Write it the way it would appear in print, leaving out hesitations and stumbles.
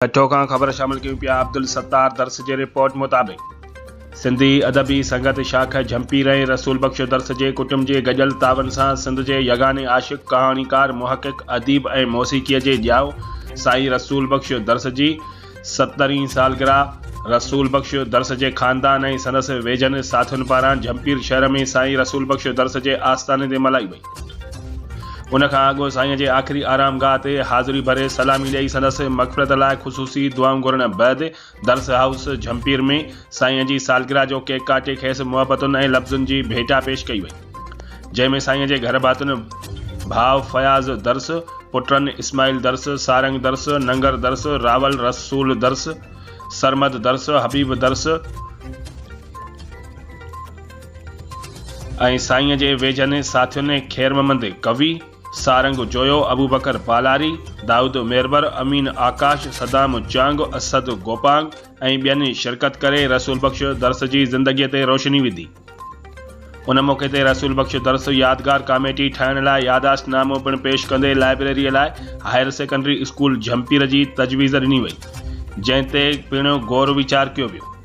ٺٽو کان خبر شامل ڪيون پيا عبدالستار درس جي رپورٽ مطابق سنڌي ادبي سنگت شاخ جھمپير ۽ رسول بخش درس جي ڪٽنب جي گڏيل تعاون سان سنڌ جي يگاني عاشق، ڪهاڻيڪار، محقق، اديب ۽ موسيقيء جي ڄائو سائين رسول بخش درس جي سترهين سالگرهه رسول بخش درس جي خاندان ۽ سندس ويجهن ساٿين پاران جھمپير شهر ۾ سائين رسول بخش درس جي آستاني تي ملهائي وئي. ان کان اڳ سائينء جي آخري آرام گاهه تي حاضري ڀري سلامي ڏئي سندس مغفرت لاء خصوصي دعائون گهرڻ بعد درس هائوس جهمپير ۾ سائينء جي سالگرهه جو ڪيڪ ڪاٽي کيس محبتن ۽ لفظن جي ڀيٽا پيش ڪئي وئي جنهن ۾ سائينء جي گهر ڀاتين ڀاء فياض درس، پٽن اسماعيل درس، سارنگ درس، ننگر درس، راول رسول درس، سرمد درس، حبيب درس، ۽ سائينء جي ويجهن ساٿين خير محمد قوي، سارنگ جويو، ابوبڪر پالاري، دائود ميربر، امين آڪاش، صدام چانگ، اسد گوپانگ ۽ ٻين شرڪت ڪري رسول بخش درس جي زندگيء تي روشني وڌي. ان موقعي تي رسول بخش درس يادگار ڪاميٽي ٺاهڻ لاء ياداشت نامو پڻ پيش ڪندي لائبريريء لاء هائير سيڪنڊري اسڪول جهمپير جي تجويز ڏني وئي، جنهن تي پڻ غور ويچار ڪيو ويو.